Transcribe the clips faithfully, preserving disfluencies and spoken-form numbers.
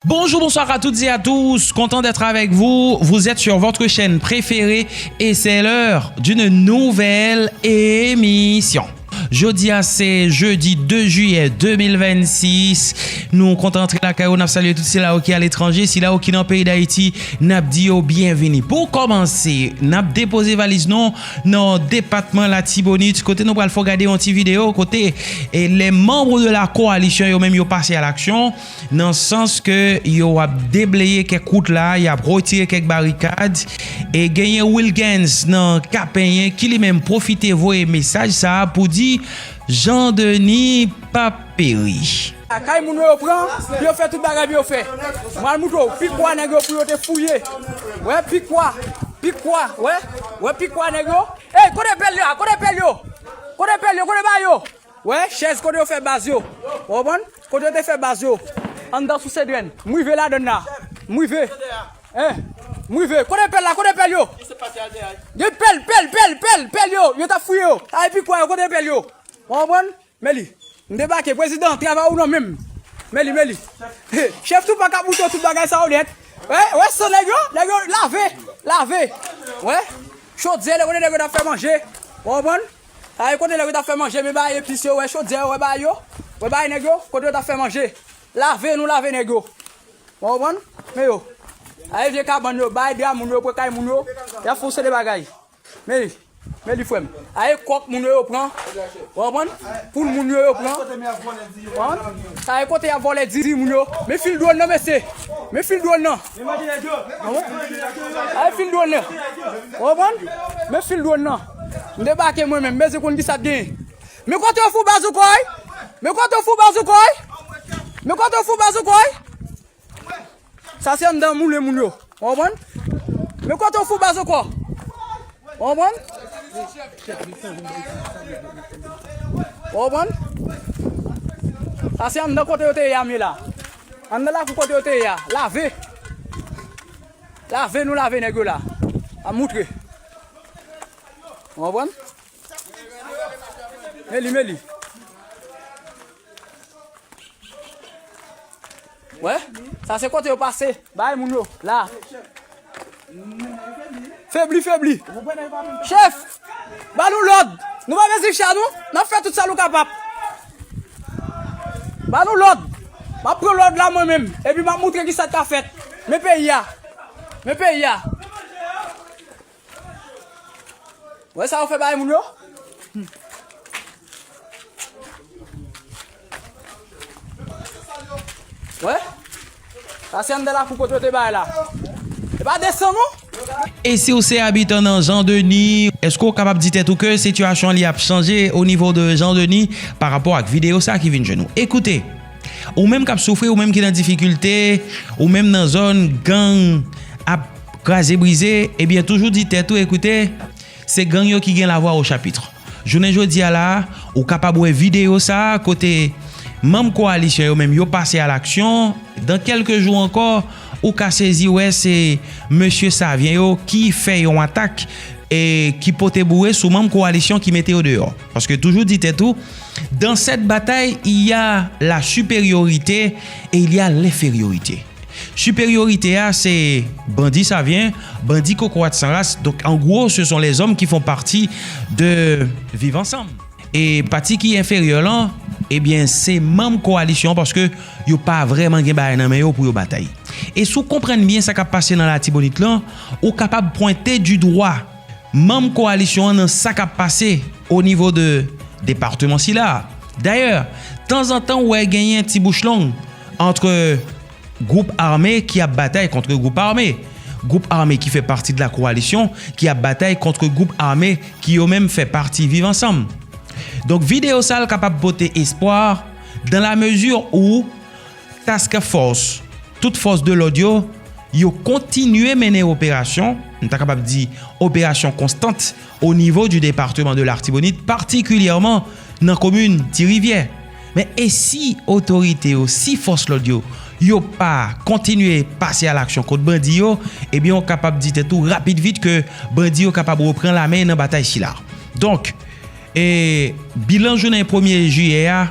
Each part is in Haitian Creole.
Bonjour, bonsoir à toutes et à tous. Content d'être avec vous. Vous êtes sur votre chaîne préférée et c'est l'heure d'une nouvelle émission. Jodi a se jedi de jiyè de mil vennsis. Nou kontan antre lakay ou, n ap salye tout sila yo ki aletranje, sila yo ki nan peyi Dayiti, n ap di yo byenvini. Pou kòmanse, n ap depoze valiz nou nan depatman Latibonit, kote nou pral fè w gade yon ti videyo, kote, e, les membres de la coalition yo menm yo pase à l'action. Nan sans ke yo ap debleye kèk wout la, y ap retire kèk barikad, e genyen Wilgens nan Kapenyen ki li menm pwofite voye mesaj sa a pou di Jan Deni p ap peri. Kay moun yo, yo pran, pou yo fè tout bagay pou yo fè. Mwen al moutre w, pikwa nèg yo pou yo te fouye. Wè, pikwa, pikwa, wè, wè, pikwa nèg yo. Ey, kote pèl yo a? Kote pèl yo? Kote pèl yo? Kote ba yo? Wè, chèz kote yo fè baz yo. Ou konprann? Kote yo te fè baz yo. Anndan sou Sedrèn. M rive ladann la. M rive. Hein? M rive. Kote pèl la? Kote pèl yo? Gen pèl, pèl, pèl, pèl, pèl yo. Yo t ap fouye yo. Ay, pikwa yo, kote pèl yo? Ou konprann? Men li. M debake, prezidan, travay ou nan men m. Men li, men li. Chèf tou pa ka moute tout bagay sa yo nèt. Wè, wè, san nèg yo, nèg yo lave, lave. Wè, chodyè, lè kote nèg yo t ap fè manje. Ou konprann? Ay, kote nèg yo t ap fè manje, men bay epis yo, wè, chodyè, wè, bay yo. Wè, bay nèg yo, kote yo t ap fè manje. Lave, nou lave nèg yo. Ou konprann? Men yo. Ay, vye kabann yo, bay dra moun yo, pran kay moun yo. Y ap fè yon seri de bagay. Men li, men li, frè m. Aye kòk moun yo, yo pran. Ou konprann? Poul moun yo, yo pran. Ou konprann? Aye kote y ap vòlè diri moun yo. Men fil dwòn nan, mesye. Men fil dwòn nan. Aye fil dwòn nan. Ou konprann? Men fil dwòn nan. M debake mwen menm. M bezwen konn kisa k genyen. Men kote yo fout baz ou kòy? Men kote yo fout baz ou kòy? Men kote yo fout baz ou kòy? Sa se anndan moulen moun yo. Ou konprann? Men kote w fout baz ankò. Ou konprann? Ou konprann? Sa se anndan kote yo te ye a m ye la. Anndan lakou kote yo te ye a. Lave. Lave nou lave nèg yo la. A moutre. Ou konprann? Men li, men li. Wè, sa se kote yo pase. Bay moun yo, la. Febli, febli. Chèf, ba nou lòd. Nou pa bezwen cha nou. N ap fè tout sa nou kapab. Ba nou lòd. M ap pran lòd la mwen menm. Epi m ap moutre kisa k ka fèt. Men peyi a. Men peyi a. Wè sa yo fè bay moun yo? Wè. Sa se anndan lakou kote yo te bay la. E pa desann non. E si w se abitan nan Jan Deni, èske w kapab di tèt ou ke sitiyasyon li ap chanje o nivo de Jan Deni pa rapò ak videyo sa ki vin jwenn ou? Ekoute, ou menm k ap soufri, ou menm ki nan difikilte, ou menm nan zòn gang ap kraze brize, ebyen toujou di tèt ou, ekoute, se gang yo ki gen lavwa o chapit. Jounen jodi a la, ou kapab wè videyo sa a kote manm kowalisyon yo menm yo pase a laksyon. Dan kèlke jou ankò, ou ka sezi wè se mesye Savyen yo ki fè yon atak e ki pote boure sou manm kowalisyon ki mete yo deyò. Paske toujou di tèt ou, dans cette bataille, il y a la supériorité et il y a l'infériorité. Siperyorite a, se bandi Savyen, bandi kokorat san ras. Donk, an gwo, ce sont les hommes qui font partie de Viv Ansanm. E pati ki enferyè lan, ebyen, se manm kowalisyon, paske yo pa vrèman gen bagay nan men yo pou yo batay. E si w konprann byen sa k ap pase nan Latibonit lan, ou kapab pwente di dwa manm kowalisyon an nan sa k ap pase o nivo de depatman sila a. Dayè, tanzantan, ou wè genyen ti bouch long ant gwoup ame ki ap batay kont gwoup ame, gwoup ame ki fè pati de la kowalisyon ki ap batay kont gwoup ame ki yo menm fè pati Viv Ansanm. Donk, videyo sa a kapab pote espwa dans la mesure où Task Force, tout fòs de lòd yo, yo kontinye mennen operasyon, nou ta kapab di operasyon konstant o nivo du département de l'Artibonite, patikilyèman nan komin Ti Rivyè. Men e si otorite yo, si fòs lòd yo, yo pa kontinye pase a laksyon kont bandi yo, ebyen, ou kapab di tèt ou rapid vit ke bandi yo kapab repran lamen nan batay sila. Donk, e, bilan jounen premye jiyè a,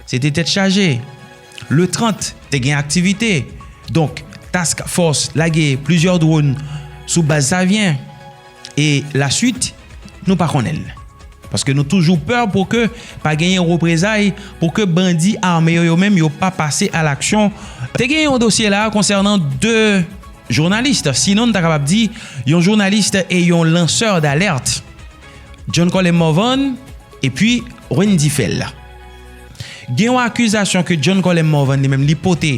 se te tèt chaje. Le trant, te gen aktivite. Donk, task force lage plizyè dwòn sou baz Savyen. E laswit, nou pa konnen l. Paske nou toujou pè pou ke pa genyen reprezay, pou ke bandi ame yo, yo menm, yo pa pase alaksyon. Te gen yon dosye la konsènan de jounalis, sinon n ta kapab di yon jounalis e yon lansè d'alerte. John Colem Morvan epi Wendy Phèl. Gen yon akizasyon ke John Colem Morvan li menm li pote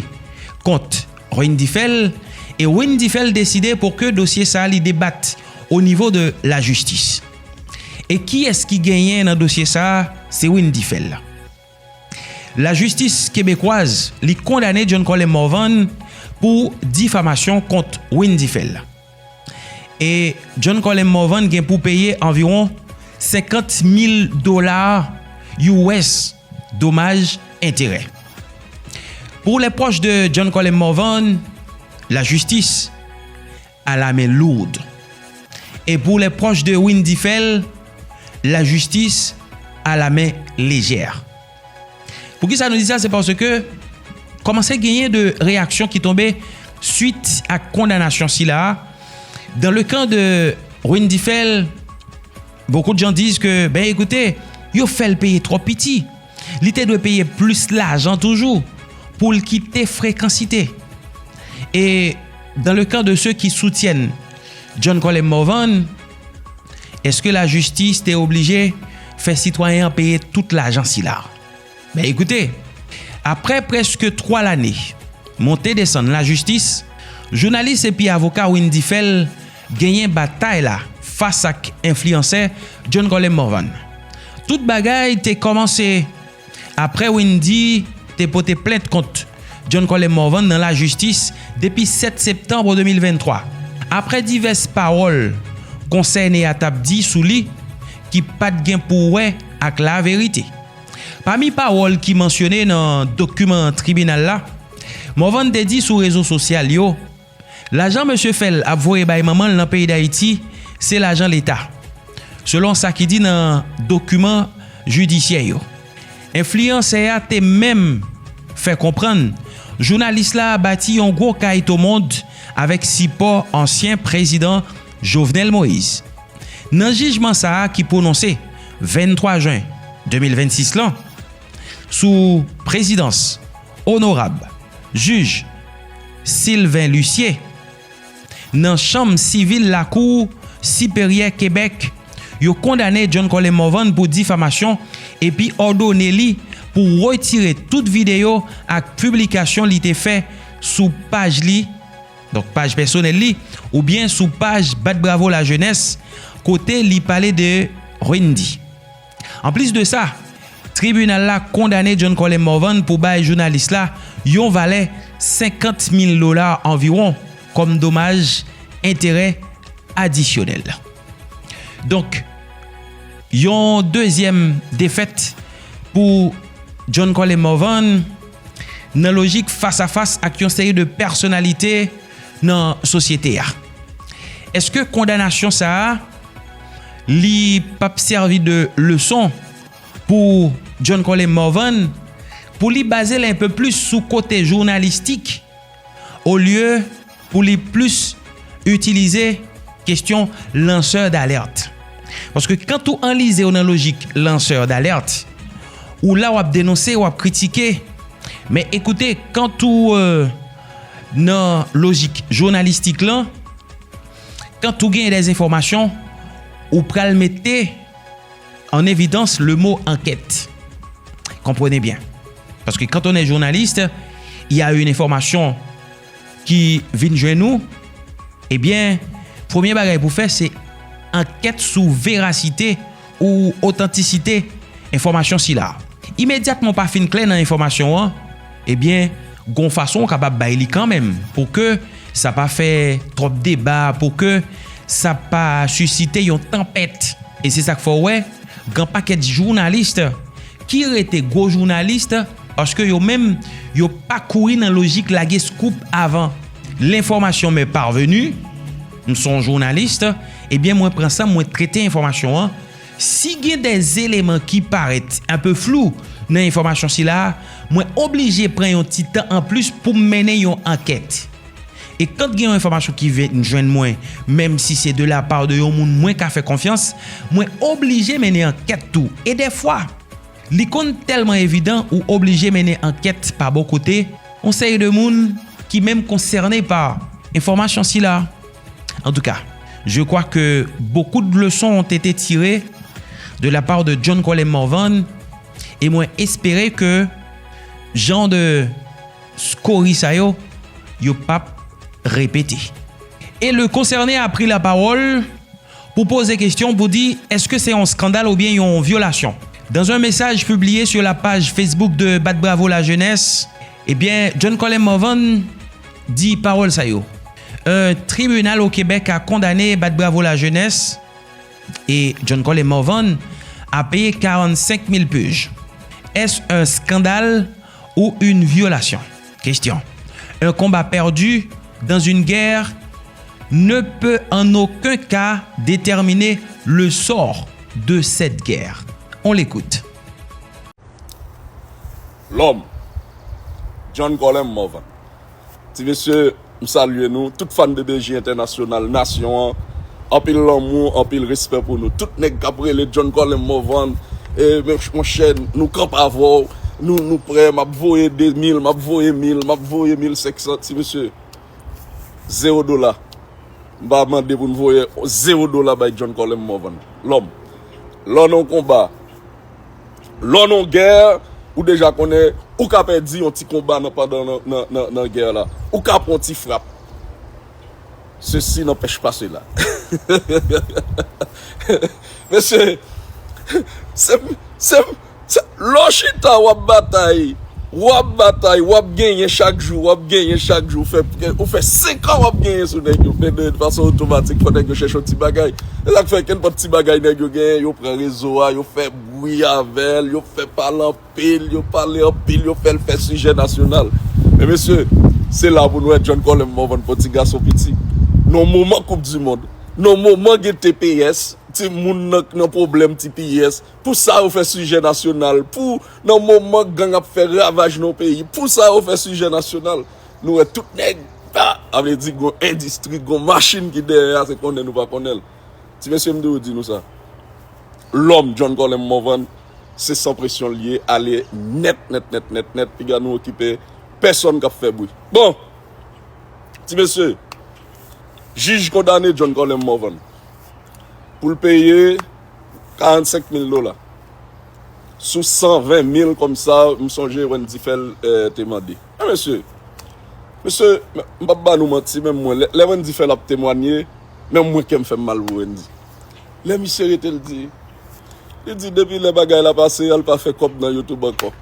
kont Wendy Phèl, e Wendy Phèl deside pou ke dosye sa a li debat o nivo de lajistis. E kiyès ki genyen nan dosye sa a? Se Wendy Phèl. Lajistis kebekwaz li kondane John Colem Morvan pou difamasyon kont Wendy Phèl. E John Colem Morvan gen pou peye anviwon senkant mil dola U S domaj enterè. Pour les proches de John Colem Morvan, la justice à la main lourde. Et pour les proches de Wendy Phèl, la justice à la main légère. Poukisa nou di sa? Se paske kòmanse genyen de reyaksyon ki tonbe swit ak kondanasyon sila a. Dans le camp de Wendy Phèl, beaucoup de gens disent que, ben écoutez, yo fè l peye twòp piti. Li te dwe peye plis lajan toujou pou l kite frekansite. E dans le camp de ceux qui soutiennent John Colem Morvan, èske lajistis te oblije fè sitwayen an peye tout lajan sila? Ben écoutez, après presque twa lane monte desann lajistis, jounalis epi avoka Wendy Phèl genyen batay la fas ak enfliyansè John Colem Morvan. Tout bagay te kòmanse apre Wendy te pote plent kont John Colem Morvan nan lajistis depi sèt septanm de mil venntwa. Apre divès pawòl konsène a t ap di sou li ki pa t gen pou wè ak laverite. Pami pawòl ki mansyone nan dokiman tribinal la, Morvan te di sou rezo sosyal yo, lajan mesye Phèl ap voye bay manman l nan peyi Dayiti, se lajan Leta, selon sa ki di nan dokiman jidisyè yo. Enfliyansè a te menm fè konprann jounalis la bati yon gwo kay Tomond avèk sipò ansyen prezidan Jovenel Moïse. Nan jijman sa a ki pwononse venntwa jen de mil vennsis lan, sou prezidans onorab jij Sylvain Lucier, nan chanm sivil Lakou Siperyè Kebèk, yo kondane John Colem Morvan pou difamasyon epi òdone li pou retire tout videyo ak piblikasyon li te fè sou paj li, donk paj pèsonèl li, oubyen sou paj Bat Bravo Lajenès, kote li pale de Wendy. Anplis de sa, tribinal la kondane John Colem Morvan pou bay jounalis la yon valè senkant mil dola anviwon kòm domaj enterè adisyonèl. Donk, yon dezyèm defèt pou John Colem Morvan nan lojik fas a fas ak yon seri de pèsonalite nan sosyete a. Èske kondanasyon sa a, li p ap sèvi de leson pou John Colem Morvan, pou li baze l un peu plus sou kote jounalistik, olye pou li plis itilize kesyon lansè d'alerte? Paske kan ou anlize w nan lojik lansè d'alerte, ou la w ap denonse, w ap kritike. Men ekoute, kan ou, euh, nan lojik jounalistik lan, kan ou genyen des enfòmasyon, ou pral mete en évidence le mot enquête. Comprenez bien. Parce que quand on est journaliste, il y a une information ki vin jwenn ou, ebyen, premye bagay pou fè, se ankèt sou verasite ou otantisite enfòmasyon sila. Imedyatman w pa fin klè nan enfòmasyon an, ebyen, gon fason w kapab bay li kanmenm, pou ke sa pa fè twòp deba, pou ke sa pa sisite yon tanpèt. E se sa k fè w wè, gen pakèt jounalis ki rete gwo jounalis, paske yo menm, yo pa kouri nan lojik lage scoop avan. L'information m'est parvenue, m se yon jounalis, ebyen, mwen pran sa, mwen trete enfòmasyon an. Si gen des éléments ki parèt un peu flou, Nan enfòmasyon sila a, mwen oblije pran yon ti tan anplis pou m mennen yon ankèt. E kan gen yon enfòmasyon ki vin jwenn mwen, menm si se de la part de yon moun mwen ka fè konfyans, mwen oblije mennen ankèt tou. E dèfwa, li konn tèlman evidan ou oblije mennen ankèt pa bò kote yon seri de moun ki menm konsène pa enfòmasyon sila. En tout cas, je crois que beaucoup de leçons ont été tirées de la part de John Colem Morvan, e mwen espere ke jan de skori sa yo, yo p ap repete. E le concerné a pris la parole pou poze kesyon pou di, èske se yon skandal oubyen yon vyolasyon? Dans un message publié sur la page Facebook de Bat Bravo la Jeunesse, ebyen, John Colem Morvan di pawòl sa yo. Un tribunal au Québec a condamné Bat Bravo la Jeunesse et John Colem Morvan à payer quarante-cinq mille piges. Est-ce un scandale ou une violation? Question. Un combat perdu dans une guerre ne peut en aucun cas déterminer le sort de cette guerre. On l'écoute. Lòm, John Colem Morvan. Ti mesye, m salye nou, tout fan de B J entènasyonal, nasyon an. Anpil lanmou, anpil respè pou nou. Tout nèg k ap rele John Colem Morvan, e, men, monchè, nou kanpe avè w, nou, nou prè, m ap voye de mil, m ap voye mil, m ap voye mil senk san, ti mesye. Zewo dola. M pa mande pou n voye zewo dola bay John Colem Morvan. Lòm. Lè w nan yon konba, lè w nan yon gè, ou deja konnen, ou ka pèdi yon ti konba nan, pandan nan, nan, nan, nan gè la. Ou ka pran yon ti frap. Ceci n'empêche pas cela. Mesye, se, se, se, lè w chita w ap batay, w ap batay, w ap genyen chak jou, w ap genyen chak jou, ou fè, ou fè senk an w ap genyen sou nèg yo, men de fason otomatik, fò nèg yo chèche yon ti bagay. Se sa k fè, kenpòt ti bagay nèg yo genyen, yo pran rezo a, yo fè bri avè l, yo fè pale anpil, yo pale anpil, yo fè l fè sijè nasyonal. Men mesye, se la pou n wè John Colem Morvan pran ti gason piti. Nan moman Koup di Mond, nan moman gen T P S, timoun nan, nan pwoblèm T P S, pou sa yo fè sijè nasyonal, pou nan moman gang ap fè ravaj nan peyi, pou sa yo fè sijè nasyonal. Nou wè tout nèg, ah, sa vle di gon endistri, gon machin ki dèyè a, se konnen nou pa konnen l. Ti mesye, m toujou di nou sa. Lòm John Colem Morvan, se san presyon l ye, ale nèt, nèt, nèt, nèt, nèt, piga nou okipe pèsonn k ap fè bri. Bon, ti mesye, jij kondane John Colem Morvan pou l peye karannsenk mil dola sou san ven mil kòmsa, m sonje Wendy Phèl, eh, te mande. Men mesye, mesye, m p ap ba nou manti, menm mwen, lè, lè Wendy Phèl ap temwanye, menm mwen kè m fè m mal pou Wendy. Lè misye rete l di, li di depi lè bagay la pase a, l pa fè kòb nan YouTube ankò.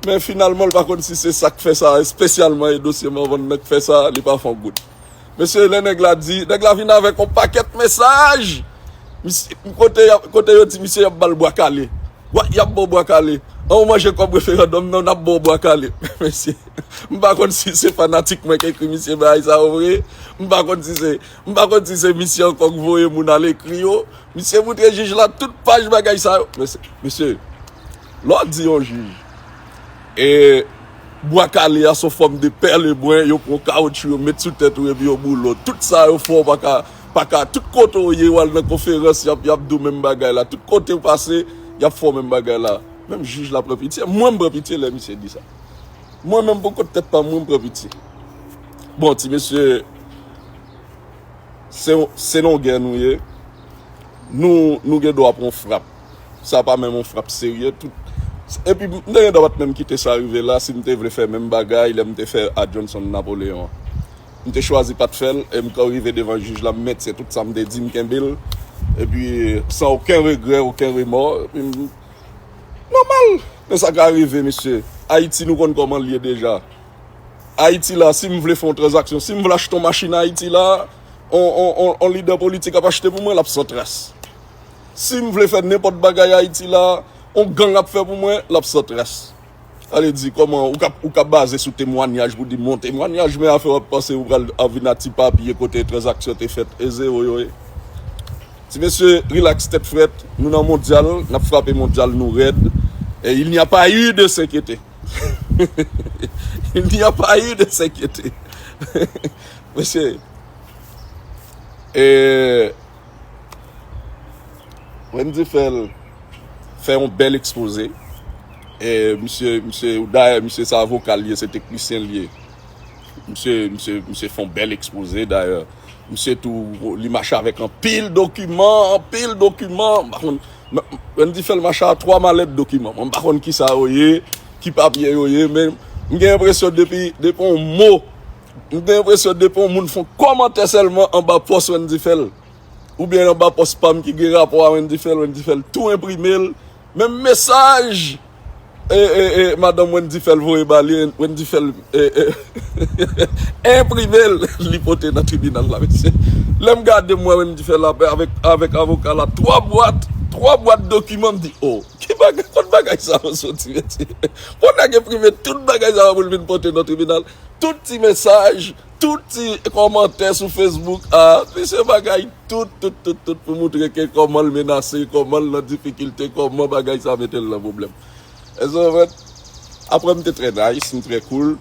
Men finalman, l pa konn si se sa k fè sa, espesyalman e dosye Morvan nan k fè sa, li pa fè yon goud. Mesye, lè nèg la di, nèg la vin avèk yon pakèt mesaj. Misye, kote, kote yo di misye y ap ba l bwa kale. Bwa, y ap ba w bwa kale. An ou manje kòb referandòm nan, n ap ba w bwa kale. Mesye, m pa konn si se fanatik mwen k ekri misye bagay sa yo vre. M pa konn si se, m pa konn si se misye ankò k voye moun al ekri yo. Misye moutre jij la tout paj bagay sa yo. Mesye, mesye, lè w di yon jij, e bwa kale a se yon fòm de pè lebren, yo pran kawotchou, yo met sou tèt ou epi yo boule w. Tout sa yo fè w pa ka, pa ka, tout kote w ye, w al nan konferans, y ap, y ap di w menm bagay la. Tout kote w pase, y ap fè w menm bagay la. Menm jij la pran pitye. Mwen, m pran pitye lè misye di sa. Mwen menm, pou kont tèt pa m, mwen, m pran pitye. Bon, ti mesye, se, se nan yon gè nou ye. Nou, nou gen dwa pran yon frap. Sa pa menm yon frap serye. Tout, epi, m te gen dwa pa t menm kite sa rive la si m te vle fè menm bagay lè m te fè a Johnson Napoleon an. M te chwazi pa t fè l, e m ka rive devan jij la, m mentyen tout sa m te di, m kenbe l. Epi, san okenn regrè, okenn remò. Epi, m, nòmal. Men sa ka rive, mesye. Ayiti, nou konn kòman l ye deja. Ayiti la, si m vle fè yon tranzaksyon, si m vle achte yon machin Ayiti la, on, on, on, on lidè politik ap achte pou mwen, l ap san tras. Si m vle fè nenpòt bagay Ayiti la, on gang ap fè pou mwen, l ap san tras. Sa vle di, kòman ou ka, ou ka baze sou temwanyaj pou di m yon temwanyaj, men afè w ap panse ou pral ap vin a ti papye kote tranzaksyon te fèt, e zewo yo ye. Ti mesye, rilaks, tèt frèt, nou nan mondyal, n ap frape mondyal nou rèd. Et il n'y a pas eu de s'inquiéter. Il n'y a pas eu de s'inquiéter. Mesye, e, Wendy Phèl fè yon bèl ekspoze. E, misye, misye, dayè, misye se avoka l ye, se teknisyen l ye. Misye, misye, misye fè yon bèl ekspoze, dayè. Misye tou, li mache avèk anpil dokiman, anpil dokiman. M pa konn, m, Wendy Phèl mache a twa malèt dokiman. Mwen m pa konn kisa yo ye, ki papye yo ye, men m gen enpresyon depi, depi yon mo, m gen enpresyon depi yon moun fè yon kòmantè sèlman anba pòs Wendy Phèl, oubyen anba pòs pa m ki gen rapò a Wendy Phèl, Wendy Phèl tou enprime l. Menm mesaj, e, e, e, madanm Wendy Phèl voye ba li, Wendy Phèl, e, e, enprime l, li pote nan tribinal la, mesye. Lè m gade, m wè Wendy Phèl la avèk, avèk avoka la, twa bwat, twa bwat dokiman, m di, oh, ki bagay, kot bagay sa yo soti, mesye? Pou nèg enprime tout bagay sa yo pou l vin pote nan tribinal, tout ti mesaj, tout ti kòmantè sou Facebook, ah, mesye, bagay, tout, tout, tout, tout, pou moutre ke kòman l menase, kòman l nan difikilte, kòman bagay sa mete l nan pwoblèm. Èske w konprann? Apre, m te trè nice, m trè cool,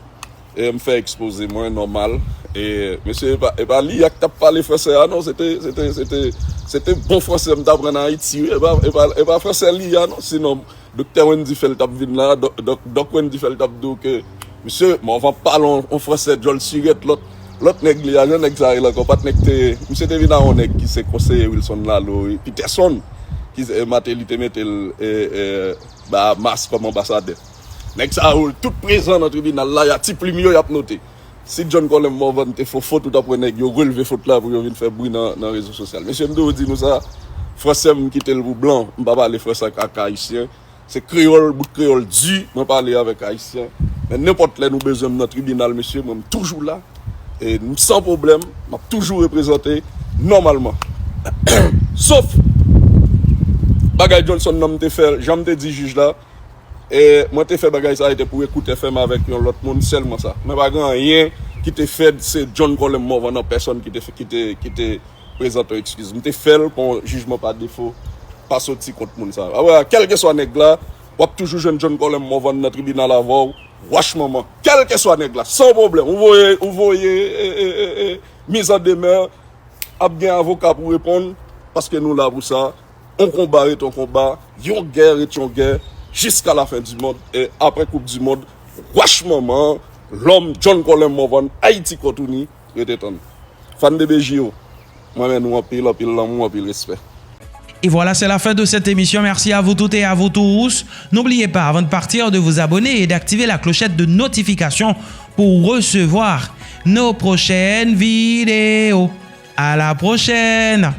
e m fè ekspoze mwen, nòmal. E, mesye, e pa, e pa li a k t ap pale fransè a, non, se te, se te, se te, se te bon fransè m t aprann Ayiti, wi, e pa, e pa, e pa fransè li a, non, sinon, Doktè Wendy Phèl t ap vin la, dòk, dòk, dòk Wendy Phèl t ap di w ke, mesye, Morvan pale yon, yon fransè djòl sirèt, lòt, lòt nèg li a, jan nèg sa rele ankò, pa t nèg te, misye te vin a yon nèg ki se konseye Wilson Lalo, wi, Peterson, ki se, Martelly te mete l, e, e, Bahamas kòm anbasadè. Nèg sa yo, tout prezan nan tribinal la, y a ti plim yo, y ap note. Si John Colem Morvan te fè fot, ou t ap wè nèg yo relve fot la pou yo vin fè bri nan, nan rezo sosyal. Mesye, m toujou di nou sa, fransè m kite l pou blan, m pa pale fransè ak, ak ayisyen. Se kreyòl, bout kreyòl di, mwen pale avèk ayisyen. Men nenpòt lè nou bezwen m nan tribinal, mesye, mwen m toujou la. E m san pwoblèm, m ap toujou reprezante nòmalman. Sof bagay Johnson nan m te fè, jan m te di jij la, e mwen te fè bagay sa, e te pou Ekout F M avèk yon lòt moun, sèlman sa. Men pa gen anyen ki te fèt, se John Colem Morvan an pèsòn ki te, ki te, ki te prezante yon eskiz. M te fè l kon jijman pa defo, pa soti kont moun sa. Apre, kèlkeswa nèg la, w ap toujou jwenn John Colem Morvan nan tribinal avè w, wach manman. Kèlkeswa nèg la, san pwoblèm. Ou voye, ou voye, e, e, e, e, mizandemè, ap gen avoka pou reponn, paske nou la pou sa. On konba ret on konba, yon gè ret yon gè, jiska la fen di mond, e apre koup di mond, wach manman, lòm John Colem Morvan, Ayiti Kòtouni, rete tann. Fan de B J yo, mwen renmen nou anpil, anpil lanmou, anpil respè. Et voilà, c'est la fin de cette émission. Merci à vous toutes et à vous tous. N'oubliez pas, avant de partir, de vous abonner et d'activer la clochette de notification pour recevoir nos prochaines vidéos. À la prochaine!